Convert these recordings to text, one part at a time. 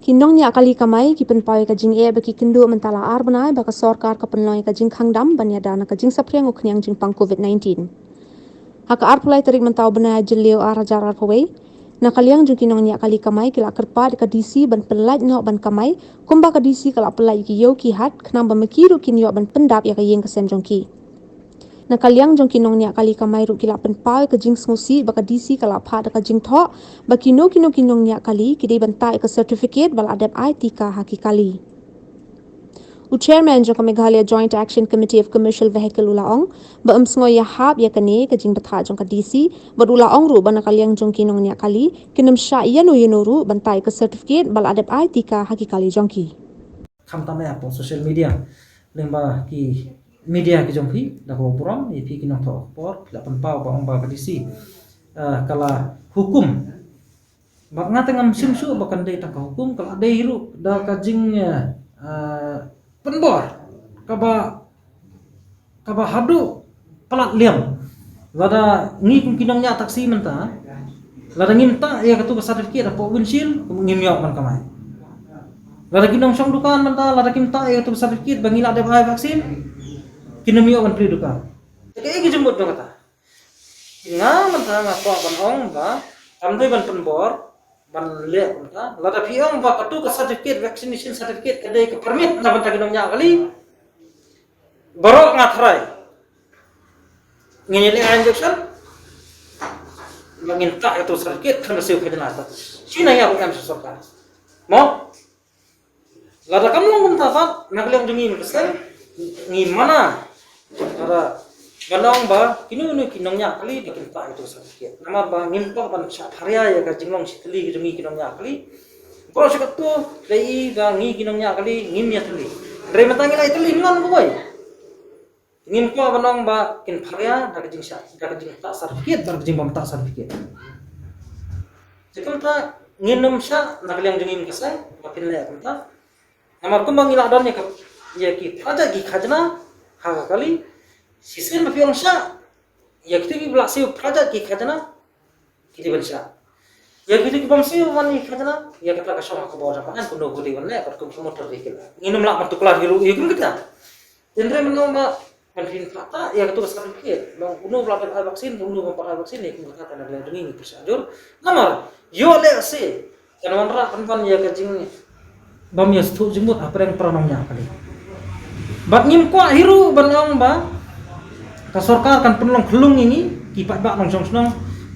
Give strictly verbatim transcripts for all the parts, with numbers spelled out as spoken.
Ki nongñiah kali kamai ki pynpaw ïa ka jingeh ba ki kynduh mynta la ar bnai ba ka sorkar ka pynlong ïa ka jingkhang dam ban ïada na ka jingsaphriang u khñiang jingpang covid nineteen. Ha ka arphew lai tarik mynta u bnai Jylliew ar hajar arphew wei, na ka liang jong ki nongñiah kali kamai ki la kyrpad ïa ka D C ban pynlait noh ban kamai, kumba ka D C ka la pynlait ïa ki ïew ki hat, khnang ba ma ki ruh kin ïoh ban pyndap ïa ka ïing ka sem jong ki. Na ka liang jong ki nongñiah kali kamai ruh ki la pynpaw ïa ka jingsngewsih ba ka D C ka la phah da ka jingthoh ba kino kino ki nongñiah kali ki dei ban tah ïa ka certificate ba la dep ai tika ha ki kali. U chairman jong ka Meghalaya Joint Action Committee of Commercial Vehicle u la ong ba ym sngewsih ïahap ïa kane ka jingbthah jong ka D C, bad u la ong ruh ba na ka liang jong ki nongñiah kali kin ym shah ïano ïano ruh ban tah ïa ka certificate ba la dep ai tika ha ki kali jong ki. Khamtam eh hapoh social media, lyngba ki media ki jong phi, da kaba burom ïa phi ki nongthoh khubor, phi la pynpaw ba ong ba ka D C, eh, ka la hukum. Bad nga te ngam shym shuh ba kan dei tang ka hukum, ka la dei ruh da ka jing, eh, eh, pynbor kaba, kaba haduh palat liam. Lada ngi kum ki nongñiah taxi mynta, lada ngim tah ïa katu ka certificate hapoh windshield, ngim ïoh ban kamai. Lada ki nongshong dukan mynta, lada kim tah ïa katu ka certificate ba ngi la dep ai vaccine, kin ym ïoh ban plie dukan. Te kaei ka jingmut jong kata? Nga mynta nga kwah ban ong ba kam dei ban pynbor ban leh kumta. Lada phi ong ba katu ka certificate, vaccination certificate, ka dei ka permit na bynta ki nongñiah kali, baroh nga tharai. Ngin ïa leh injection, ba ngin tah ïa katu ka certificate, kan da siew khajna ta. Shi na ïa ruh em sha sorkar. Mo? Lada kam long kumta pat, na ka liang jong ngi ka seng, ngi mana. Lada ban ong ba kino kino ki nongñiah kali, da kin tah ïa katu ka certificate. Namar ba ngim kwah ban shah pharia ïa ka jinglong shi tylli ka jong ngi ki nongñiah kali. Baroh shi katto, lei ba ngi ki nongñiah kali ngim ïatylli. Hynrei mynta ngi la ïatylli ngan kawei. Ngim kwah ban ong ba kin pharia da ka jingshah, da ka jingtah certificate, da ka jingbym tah certificate. Te kumta ngin ym shah na ka liang jong ngi ka seng ba kin leh kumta. Namar kumba ngi la don ïa ka, ïa ki phra jait ki khajna ha ka kali, shisien ba phi ong shah ïa kito kiba la siew phra jait ki khajna, ki dei ban shah. Ïa kito ki bym siew man ïa ki khajna, ïa kata ka shong ha ka border, ka em kumno ka dei ban leh bad kum ki motor vehicle. Ngin ym lah ban tuklar hi ruh ïa kum kita. Hynrei mynno ba kan phin phah tah ïa katu ka certificate ba uno ba la dep ai vaccine, uno ba ym pat ai vaccine, ïa kum kata na ka liang jong ngi ngi pyrshah jur. Namar ïoh lehse kan wanrah pynban ïa ka jing bym ïa sngewthuh jingmut hapdeng para nongñiah kali. Bad ngim kwah hi ruh ban ong ba ka sorkar kan pynlong khyllung ïa ngi ki paidbah nongshong shnong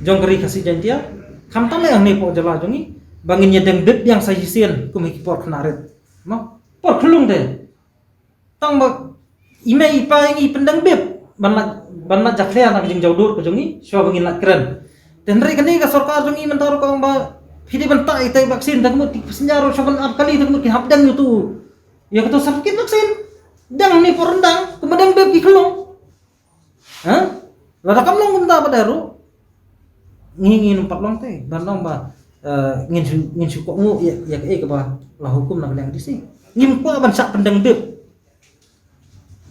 jong ka Ri Khasi Jaiñtia, khamtam eh hangne hapoh jylla jong ngi, ba ngin ïa deng bip biang sa shisien kum ha ki por khynnah rit. Mo? Por khyllung te. Tang ba i mei i pa ïa ngi pyndeng bip ban lait, ban lait jakhlia na ka jingjaw dur ka jong ngi, shuwa ba ngin lait kren. Te hynrei kane ka sorkar jong ngi mynta ruh ka ong ba phi dei ban tah ïa kata ka vaccine, da ka mut ki passenger ruh shuwa ban ap kali, da ka mut ki hap deng ïa utu, ïa katu certificate vaccine. Dang ni por rendang, kumba deng bip ki khyllung. Ha? Lada kam long kumta pat ruh, ngi ngin ym pat long te ban long ba, eh, ngin shu, ngin shu kohnguh ïa, ïa kaei kaba la hukum na ka liang D C. Ngim kwah ban shah pyndeng bip.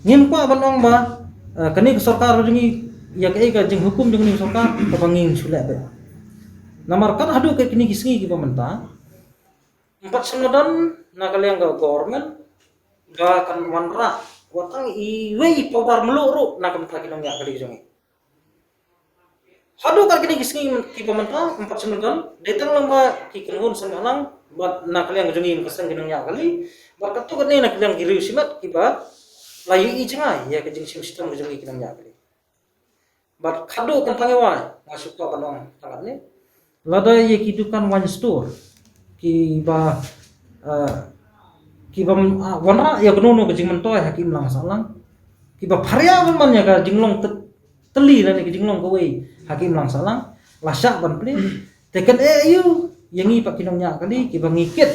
Ngim kwah ban ong ba, eh, kane ka sorkar jong ngi, ïa kaei ka jinghukum jong kane ka sorkar kaba ngin shu leh beit. Namar kat haduh kine ki sngi kiba mynta, ym pat shym la don na ka liang ka government ba kan wanrah wat tang iwei i powder mluh ruh na ka bynta ki nongñiah kali jong ngi. Haduh kat kine ki sngi kiba mynta ym pat shym la don, dei tang lang ba ki kynhun seng bhalang bad na ka liang ka jong ngi ka seng ki nongñiah kali, bad katto katne na ka liang ki riew shimet kiba la ïohi jngai ïa ka jingshim shitom ka jong ngi ki nongñiah kali. Bad khadduh kan tang ïa wai, nga shu kwah ban ong tang katne. Lada ïa ki dukan wine store kiba, eh, kiba, ah, wanrah ïa kano kano ka jingmyntoi ha ki imlang sahlang, kiba pharia ban man ïa ka jinglong tylli lane ka jinglong kawei ha ki imlang sahlang, la shah ban plie. Te kan eh aïu ïa ngi pat ki nongñiah kali kiba ngi kit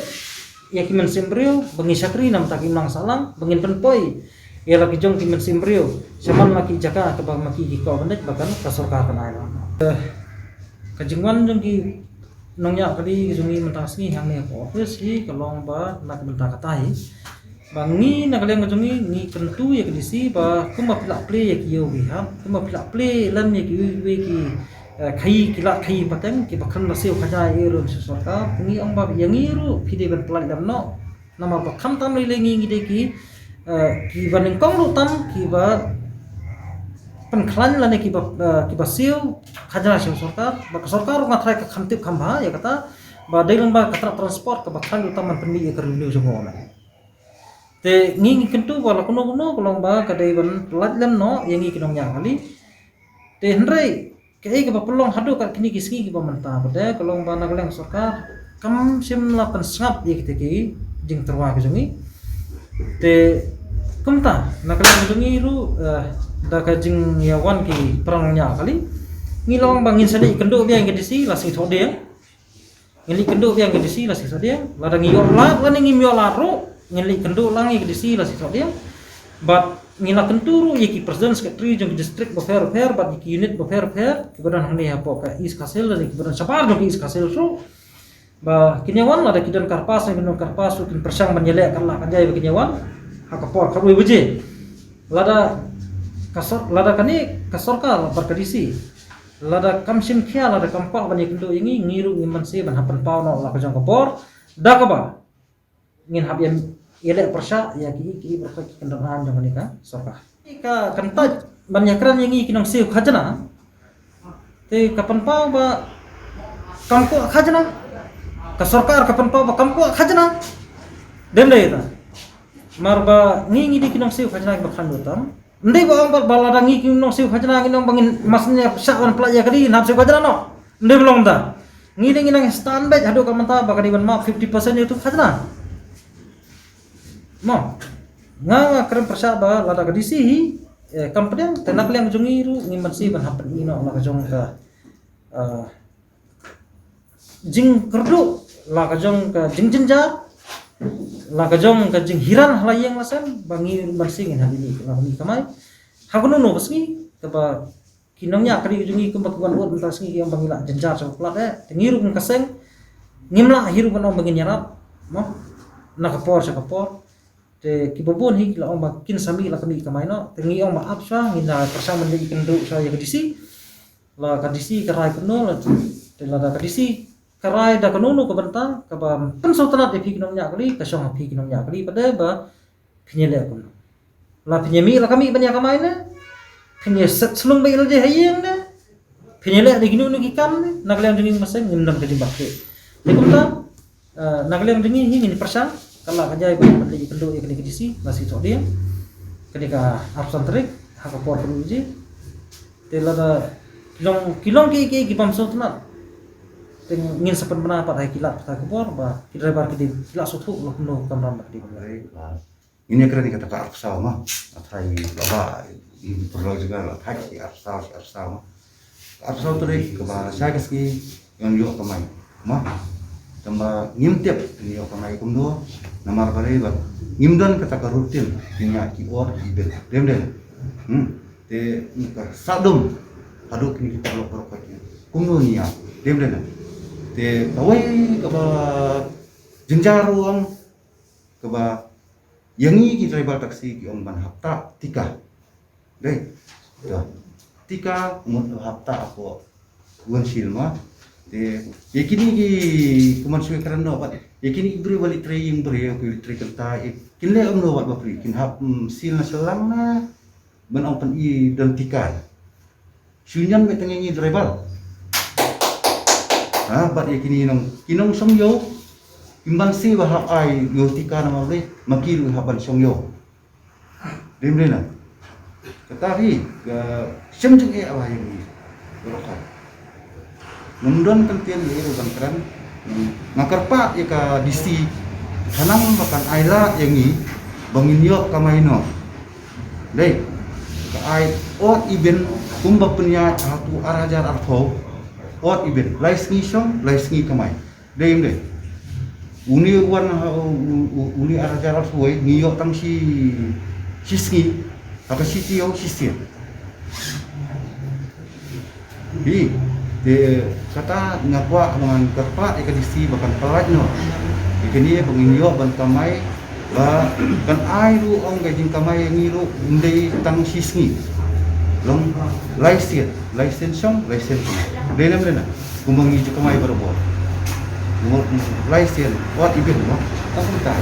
ïa ki mynsiem briew ba ngi shakri na bynta ki imlang sahlang, ba ngin pynpoi ïa la ki jong ki mynsiem briew shaman la ki jaka kaba ma ki ki kwah ban leit, ba kan ka sorkar kan ai lang. Eh, ka jingwan jong ki nongñiah kali ki jong ngi mynta ka sngi hangne ha office hi ka long ba na ka bynta katai, ba ngi na ka liang ka jong ngi ngi kyntu ïa ka D C ba kumba phi lah plie ïa ki ïew ki hat, kumba phi lah plie lem ïa kiwei kiwei ki eh, khaïi ki lad khaïi pateng, kiba khlem da siew khajna ïa u ruh sha sorkar, ngi ong ba ïa ngi ruh phi dei ban pyllait lem noh. Namar ba khamtam lei lei ngi ngi dei ki, eh, kiba nyngkong ruh tam, kiba pynkhlaiñ lane kiba, eh, kiba siew khajna sha sorkar, ba ka sorkar ruh nga tharai ka kham tip kham bha ïa kata, ba dei lang ba ka trap transport kaba tharai ruh tam ban pynmih ïa ka revenue jong u. Te ngi ngi kyntu ba la kumno kumno ka long ba ka dei ban pyllait lem noh ïa ngi ki nongñiah kali. Te hynrei kaei kaba pynlong haduh kat kine ki sngi kiba mynta pat de ka long ba na ka liang sorkar kam shym la pynsngap ïa kita ki jingtyrwa ki jong ngi. Te kumta na ka liang jong ngi ruh, eh, da ka jingïawan ki para nongñiah kali, ngi long ba ngin sa leit kynduh biang ïa ka D C la sngi Thohdieng. Ngin leit kynduh biang ïa ka D C la sngi Thohdieng. Lada ngi ïoh lad lane ngim ïoh lad ruh, ngin leit kynduh lang ïa ka D C la sngi Thohdieng. Bad ngi la kyntu ruh ïa ki president secretary jong ki district bapher bapher bad ïa ki unit bapher bapher kiba don hangne hapoh ka East Khasi Hills lane kiba don shabar jong ka East Khasi Hills ruh, ba kin ïawan. Lada ki don kyrpad ne kim don kyrpad ruh kin pyrshang ban ïaleh kat la ka jai ba kin ïawan ha ka por khatwei baje. Lada ka sor-, lada kane ka sorkar bad ka D C lada kam shim khia, lada kam kwah ban ïakynduh ïa ngi, ngi ruh ngim banse ban hap pynpaw noh la ka jong ka por. Da kaba ngin hap ïa, ïaleh pyrshah ïa ki, ki baroh ki kyndon ain jong kane ka sorkar. Ka kyntait ban ïakren ïa ngi ki nongsiew khajna. Te ka pynpaw ba kam kwah khajna. Ka sorkar ka pynpaw ba kam kwah khajna. Dem dei ta. Mar ba ngi ngi dei ki nongsiew khajna kiba khlaiñ ruh tam. Ym dei ba ong ba, ba lada ngi ki nongsiew khajna ngi ong ba ngin mas ne shah ban pyllait ïa ka dei nap siew khajna noh. Ym dei ba long ta. Ngi dei ngi nang stand back haduh ka mynta ba ka dei ban map fifty percent ïa utu khajna. Mo. Nga nga kren pyrshah ba lada ka D C hi, eh, kam pdiang te na ka liang jong ngi ruh ngim banse ban hap pyni noh la ka jong ka, eh, jingkyrduh, la ka jong ka jingjynjar, la ka jong ka jinghiran ha la ïing la sem, ba ngi ruh ban sing ha ïing la ngi kamai. Ha kano kano ka sngi, kaba ki nongñiah kali ka jong ngi kumba ki wan ud mynta sngi ki ong ba ngi la jynjar sha palat eh. Te ngi ruh kum ka seng, ngim lah hi ruh ban ong ba ngin ïarap, mo. Na ka por sha ka por. Te kiba bun hi ki la ong ba kin sa mih la ka mih kamai noh. Te ngi ong ba ap shuwa, ngin da pyrshang ban leit kynduh shuwa ïa ka D C. La ka D C ka rai kumno la, te lada ka D C ka rai da kano kano ka bynta kaba pynsngewtynnat ïa phi ki nongñiah kali, ka shong ha phi ki nongñiah kali pat de ba phin ïaleh kumno. La phin ïamih la ka mih ban ïa kamai ne, phin ïaset slung beit la jai ha ïing ne, phin ïaleh da kino kino ki kam ne, na ka liang jong ngi mynta ngim don ka jingbakla. Te kumta, eh, na ka liang jong ngi hi ngin pyrshang, ka la ka jai ba ngin leit kynduh ïa kane ka D C la sngi Thohdieng, kane ka arphew san tarik ha ka por khatwei baje. Te lada ki long, ki long kiei kiei ki bym sngewtynnat, te ngin sa pynbna pat ha ki lad pathai khubor ba ki driver ki dei ki la sngewthuh la kumno ka kamram ba ki dei ban leh. Ngin ïakren ïa kata ka arphew saw ma. Nga tharai ba ba i pyrlok jong nga la thait ki arphew saw, ki arphew saw ma. Ka arphew saw tarik kaba shai ka sngi ngin ïoh kamai ma. Tangba ngim tip ngin ïoh kamai kumno. Namar balei ba ngim don kata ka routine ngin ïa ki ot ki bill. Dem dem. Hmm. Te ka sadum haduh kine ki paralok paralok ka kumno ngin ïa. Dem dem. Te kawei kaba jynjar ruh ong kaba ïa ngi ki driver taxi ki ong ban hapta tika. Dei. Tika mut hapta hapoh Wynshil ma. Te ïa kine ki kumne shu kren noh bad ïa kine ki briew ba leit trei ïing briew, ki leit trei kynta, kin leh kumno bad ba free, kin hap, mm, sil na shyllangh na ban ong pyni don tika. Shu ñion beit tang ïa ngi driver. Ha, bad ïa kine nong, ki nongshong ïew, kim banse ba hap ai ïew tika namar balei, ma ki ruh hap ban shong ïew. Dem dem na. Kata hi ka shem jingeh ba ïa ngi. Baroh kai. Ngam don kyntien ïa ruh ban kren. Nga kyrpad ïa ka D C, khnang ba kan ai lad ïa ngi ba ngin ïoh kamai noh. Dei, ka ai ot ibin kumba pynïaid ha tu ar hajar arphew. Ot ibin, lai sngi shong, lai sngi kamai. Dei em dei. Une wan ha u-, u-, une ar hajar arphew wei, ngi ïoh tang shi, shi sngi, ha ka shi taïew shi sien. Hi, te kata nga kwah ngan kyrpad ïa ka D C ba kan pyllait noh ïa kane ba ngin ïoh ban kamai, ba kan ai ruh ong ka jingkamai ïa ngi ruh ym dei tang shi sngi. Long lai sien, lai sien shong, lai sien kamai. Lei lem lei na. Kumba ngi ju kamai barabor. Mo lai sien. Wat ibin mo. Ta kumta.